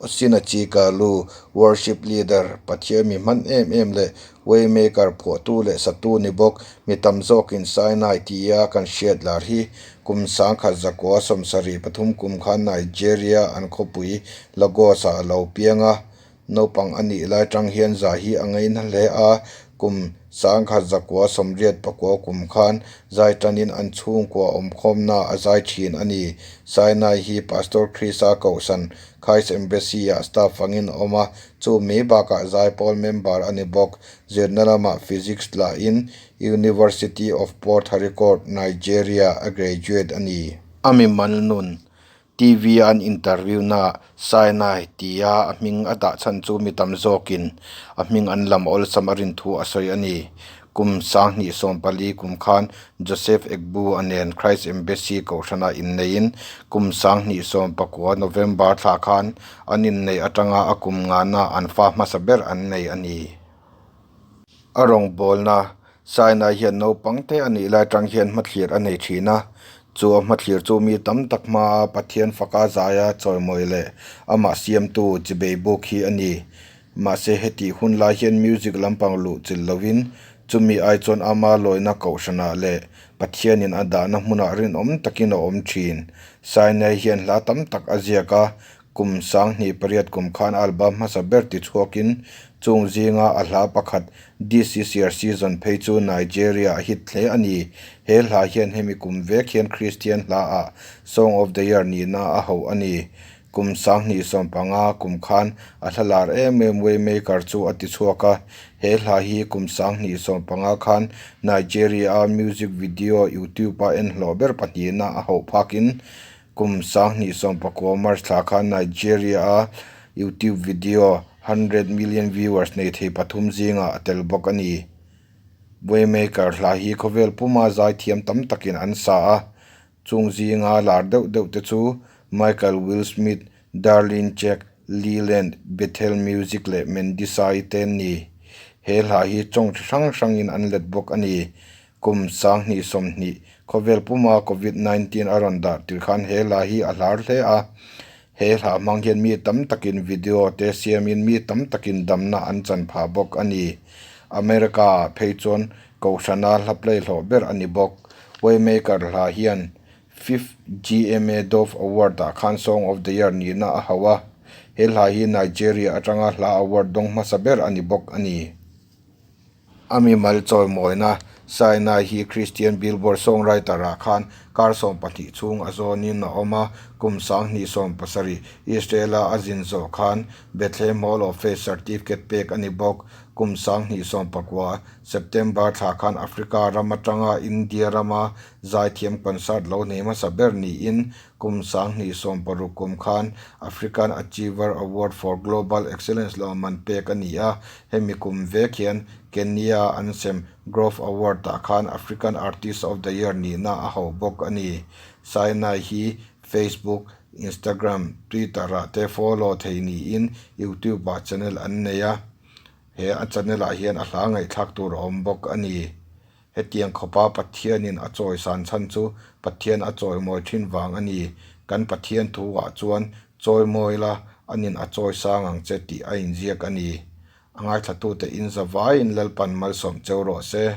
Osinachi Kalu, Worship Leader, Pathian mi hman em em leh Waymaker phuahtu leh satu ni bawk, mi tam zawkin Sinai tia kan hriat lar hi kum 1973 kum khan Nigeria an khawpui Lagos-ah a lo piang a. Naupang a nih lai tang hian zai hi a ngaina hle a, kum 1989 kum khan zai tanin an chhungkua awmkhawmna a zai thin a ni. Sinai hi Pastor Chrisa Kohhran Christ Embassy-ah staff angin a awm a, chu mai bakah zaipawl member a ni bawk. Zirna lamah Physics lahin University of Port Harcourt, Nigeria a graduate a ni. A mimal nun TV a an interview naah Sinai tia a hming a dah chhan chu mi tam zawkin a hming an lam awlsam a rin thu a sawi a ni. Kum 2014 kum khan Joseph Egbu-a nen Christ Embassy kohhranah inneihin kum 2019 November thla khan an inneih atanga a kum ngana an fa hmasa ber an nei a ni. A rawngbawlna Sinai hian naupang te a nih lai atang hian hmathlir a nei thin a, chu a hmathlir chu mi tam tak hmaa Pathian faka zaia chawimawi leh amah siamtu chibei buk hi a ni. Mahse hetih hun lai hian music lampang luh chilh lovin chumi ai chuan ama lawina kohhranah leh Pathianin a dahna hmunah rinawm takin a awm thin. Sinai hian hla tam tak a ziak a, Kum 2008 kum khan album hmasa ber ti chhuakin chung zinga a hla pakhat This Is Your Season phei chu Nigeria a hit hle a ni. He hla hian hemi kum vek hian Christian hla ah Song of the Year nihna a hauh a ni. Kum 2015 kum khan a hla lar em em Waymaker chu a ti chhuak a. He hla hi kum 2015 khan Nigeria a music video YouTube a en hlawh ber pahnihna a hauh phakin Kum 2019 March thla khan Nigeria-a YouTube video 100 million viewers nei thei pathum zingah a tel bawk a ni. Waymaker hla hi khawvel puma zaithiam tam takin an sa a, chung zinga lar deuh deuh te chu Michael Will Smith, Darlene Jack, Leland, Bethel Music leh Mandy Sai te an ni. He hla hi tawng chi hrang hrangin an let bawk a ni. Kum 2020 khawvel puma Covid 19 a rawn darh tir khan he hla hi a hlar hle a. He hla hmang hian mi tam takin video te siamin mi tam takin damna an chan phah bawk a ni. America ah phei chuan Kohhrana hla play hlawh ber a ni bawk. Waymaker hla hian Fifth GMA Dove Award ah khan Song of the Year nihna a hauh a. He hla hi Nigeria atanga hla award dawng hmasa ber a ni bawk a ni. A mimal chawimawina Sinai hi Christian Billboard songwriter ah khan kar 12 chhung a zawnin a awm a, kum 2017 Israel-a a zin zawh khan Bethlehem Hall of Faith certificate pek a ni bawk. Kum 2019 September thla khan Africa ram atanga India rama zaithiam concert lo nei hmasa ber niin kum 2016 kum khan African Achiever Award for Global Excellence lawmman pek a ni a, Hemi kum vek hian Kenya an sem Grove Award ah khan African Artist of the Year nihna a hauh bawk a ni. Sinai hi Facebook, Instagram, Twitter ah te follow thei niin YouTube ah channel an nei a, he a channel ah hian a hla ngaihthlak tur a awm bawk a ni. Hetiang khawpa Pathianin a chawi san chhan chu Pathian a chawimawi thin vang a ni. Kan Pathian thu ah chuan chawimawi la, anin a chawi sang ang che tih a inziak a ni. A ngaithlatute in zavaiin Lalpan malsawm cheu rawh se.